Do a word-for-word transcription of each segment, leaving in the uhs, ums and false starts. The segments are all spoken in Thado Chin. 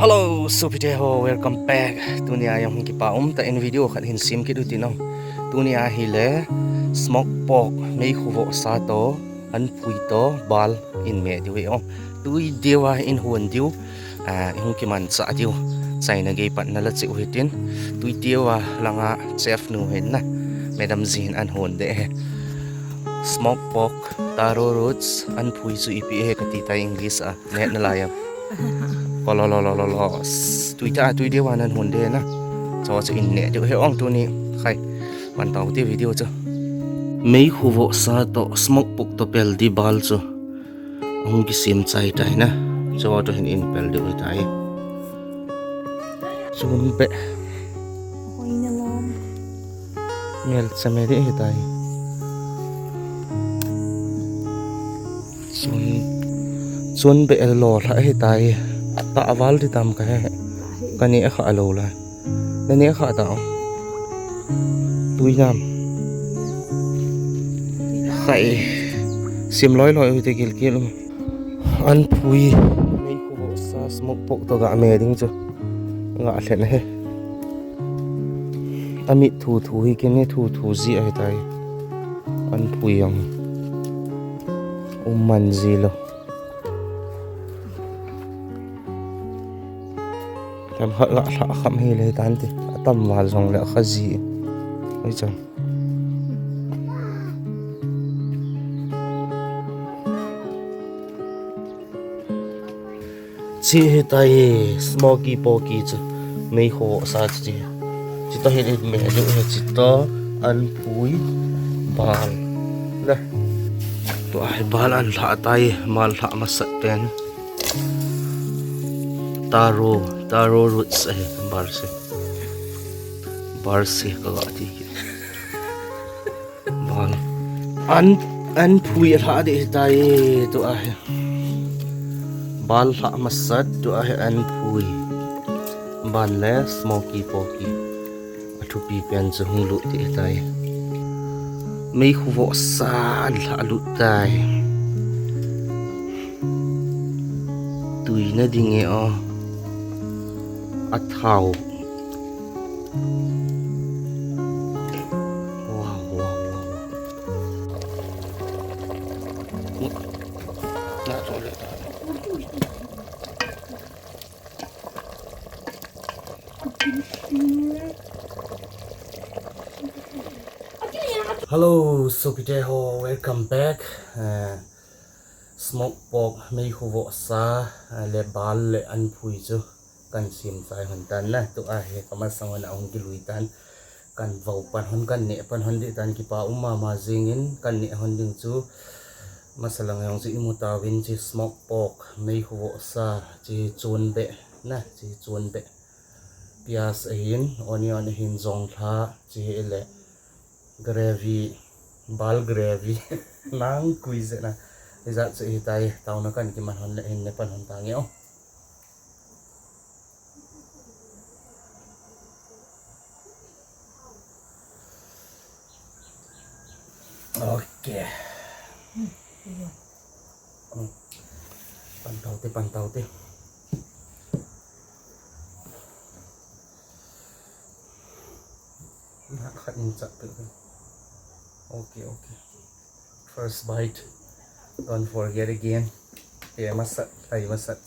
Hello, sopite ho, welcome back. Tunia jong kipa umtah in video khat hin sem kit u tin o. Tunia hile smoke pork, meikhu vohsa toh, anphui toh, bal in meh diu hi o. Tui deuva in hon diu, ah, in kimanchah diu. Chaina gei patna la cheh u hitin. Tui deuva langa chef nu hin na, Madam ji hin an hon de e. Smoke pork, taro roots, anphui chu ipi ahi kati tai English a. Neh nalai am? Kololololo. Tui ta, tui deuva nan hon de na. Chu chu in neh diu hi o tuni. Khai. Pan tau te video chu. Meikhu vohsa toh smoke pork toh pel di bal chu. Hung kisem chai tai na. Chu chu hin in pel diu hi tai. Chun pe. Hoina lom. Mel chame di hi tai. Chun, chun be el lo lha hi tai. Ta aval di tam ka he. Ka ne kha lo la. Na ne kha ta. Tui nam. Khai. Sim loi loi u te gil gil. Anphui. Meikhu vohsa smoke pork toh ga me ding chu. Ga lhen he. Amit thu thu hi kini thu thu ji ahi tai. Anphui ang. Um man ji lo. Tam khat ga lha kham hi le tan ti. Atam val jong le kha ji. Oi chan. Chi hi tai smoky porky chu. Meikhu vohsa chu chi. Chi toh hin in meh diu hi chi toh anphui bal. Le. Tua hi bal an lha tai, bal lha masat pen. Taro, taro roots ahi bal se. Bal se ka ga ti. Bal. An, anphui lha di hi tai tua hi. Bal lha masat tua hi anphui. Bal le smoky porky. Athupi pen chu hung lut di hi tai. Meikhu vohsa an lha lut tai. Tui na ding e o. Athau. Wow, wow, wow, wow. Hello, sopite ho, welcome back. Eh, smoke pork, meikhu vohsa, eh, le bal le anphui chu kan sem chai hon tan na. Tua hi ka masang hon a hung kilui tan. Kan vau pan hon, kan neh pan hon di tan, kipa um mama jingin kan neh hon ding chu. Masa lang jong chu imu tauvin chi smoke pork, meikhu vohsa, chi chun be na, chi chun be. Pias ahin, onion ahin, jonglha, chi hi le gravy, bal gravy. Nang kui je na. Ijat chu hi tai, tauna kan kiman hon le hin ne pan hon ta nge o. Ok. Pan tau te, pan tau te. Na khat in chat pe. Ok, ok. First bite. Don't forget again. Pe masat, lhai masat.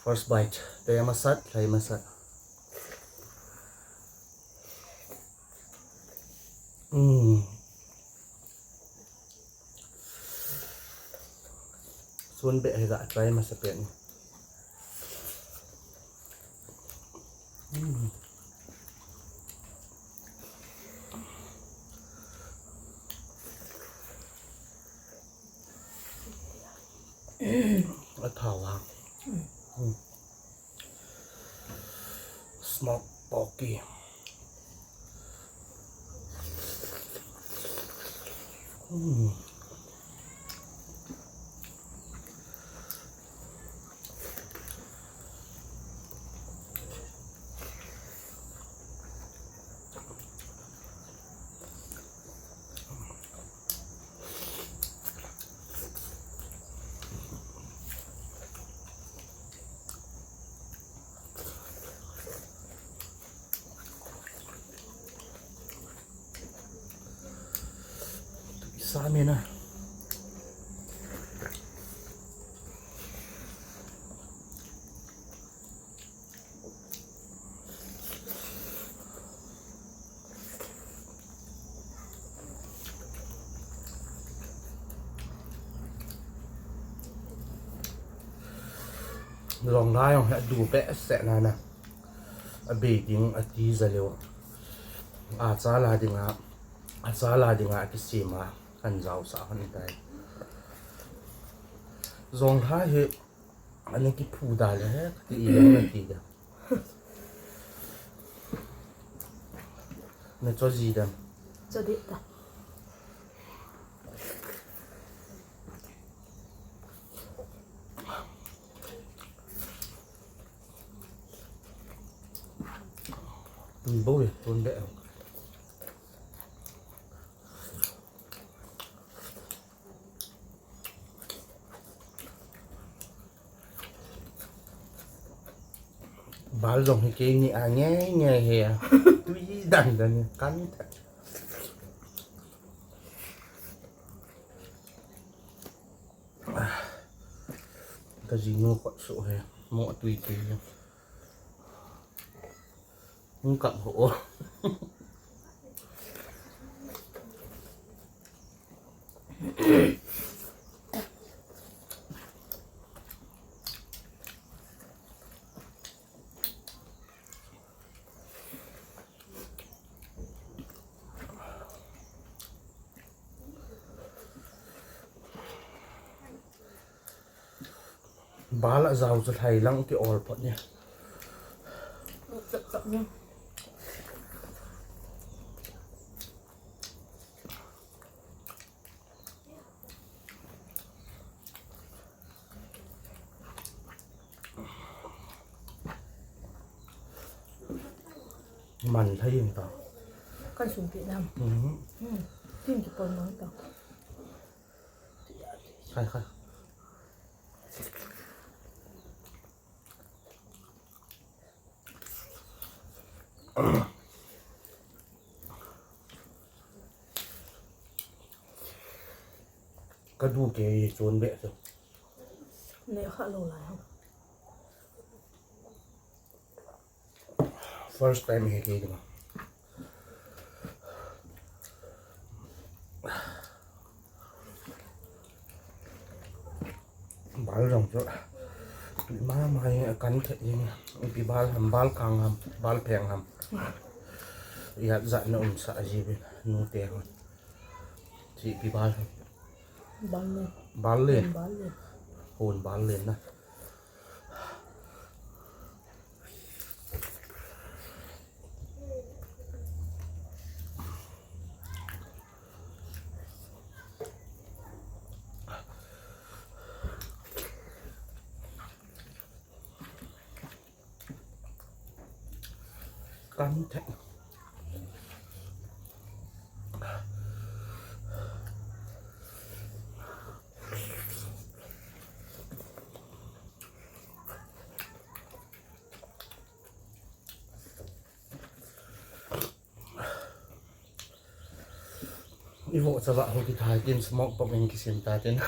First bite. Pe masat, lhai masat. Mm. Sun be hi ga try masa pet ni. Mm. Athau ha. Mm. Smoke porky. Mm. Sa mina. Long lai ong he du pe se na na. A be ding a ti za leo. A cha la ding a, a cha la ding a ki si ma kan zau sa han tai. Zong ha he. Ani ki phu da le he, ti i le na ti da. Na cho ji da. Cho di da. Tun bo e, tun be. Bal zong hi kei ni a nge nge he a. Tui dan dan kan ta. Ka ji nu kot su he. Mo tui tui he. Hung kap ho. Bal a zau chu hlai lang ti ol phot ni. Man thei in ta. Kan sung pi nam. Mhm. Hmm. Tin ki pon mang ta. Khai, khai. Ka du ke chon be chu. Ne kha lo lai ho. First time he ke ding. Bal zong chu mama hi a kan khet jing. Ipi bal ham, bal kang ham, bal pheng ham. Ijat jat na um sa ji ve nu te ham. Chi ipi bal ham. Bal len. Bal len. Bal len. Hun bal len na. Kan thek. I vo chava ho kithai tin smoke pok in kisim ta tin.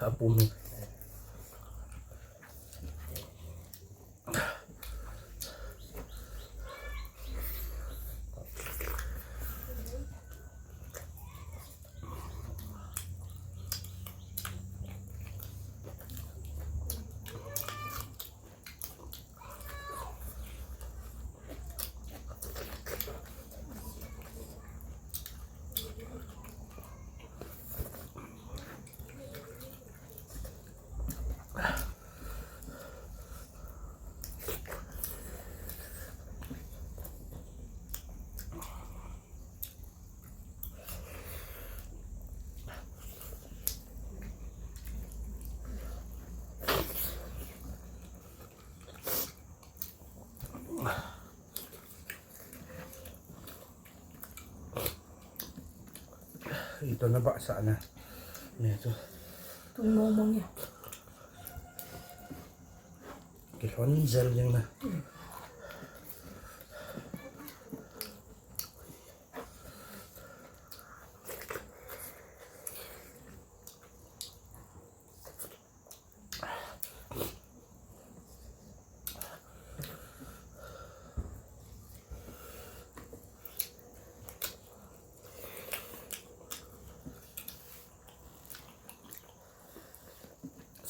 A pum hi. Ito na ba sa na. Nito. Tung mong mong ya. Kilhon zel jeng na. Hmm.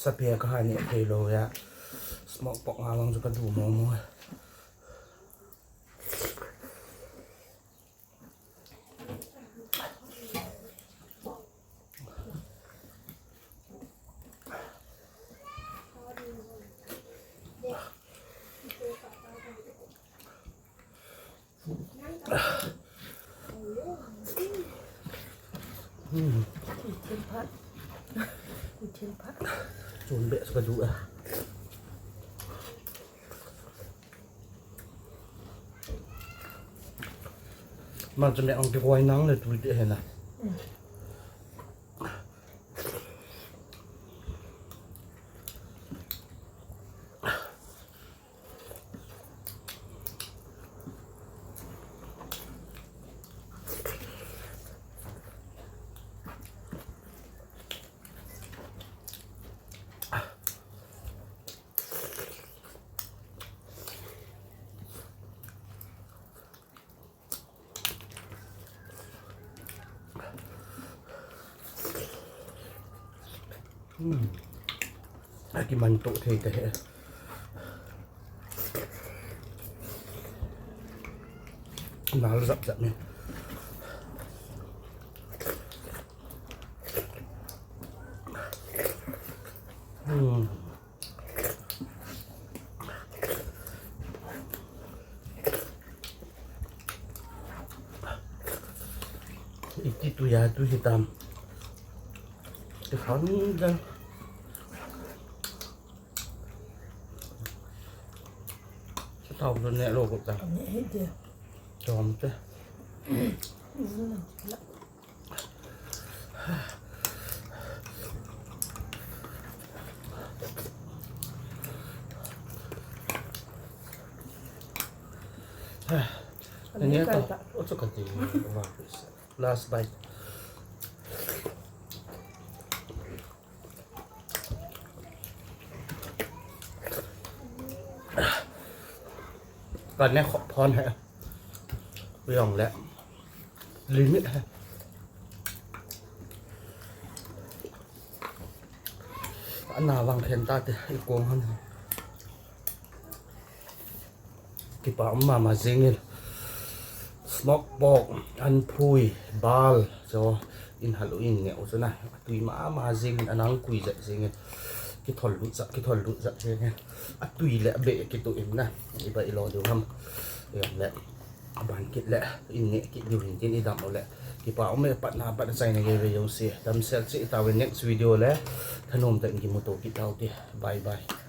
Sape kaha ne thei lou ya. Smoke pork nga vang chu kadu momo. Hmm. Ui, thil phat. Ui, thil phat. Chun be sa ka du a. Man chu me ang ki koi nang le tu te he na. Hmm. Aki man to thei te he. Nal zap zap ni. Hmm. Iti tu ya tu hitam. Ti khang dan. Tau tu ne lo ko ta. Ani he de. Chom te. Ani ta. Last bite. Ka ne khop phon he. Yong le. Limit he. Ana vang khen ta te i kong han. Kipa um mama jingin. Smoke pork, an phui, bal, cho in halu in nge u chuna. Tui mama jingin, anang kui ja jingin. Kithol lu ja, kithol lu ja jingin. Atui le be kitu in na. Iba ilo du ham. Yong le. Aban kit le. In nge kit du hin tin idam u le. Kipa um e pat na pat chai na ge ve yo si. Damsel si ita ve next video le. Thanom ta in kimuto kit tau ti. Bye bye.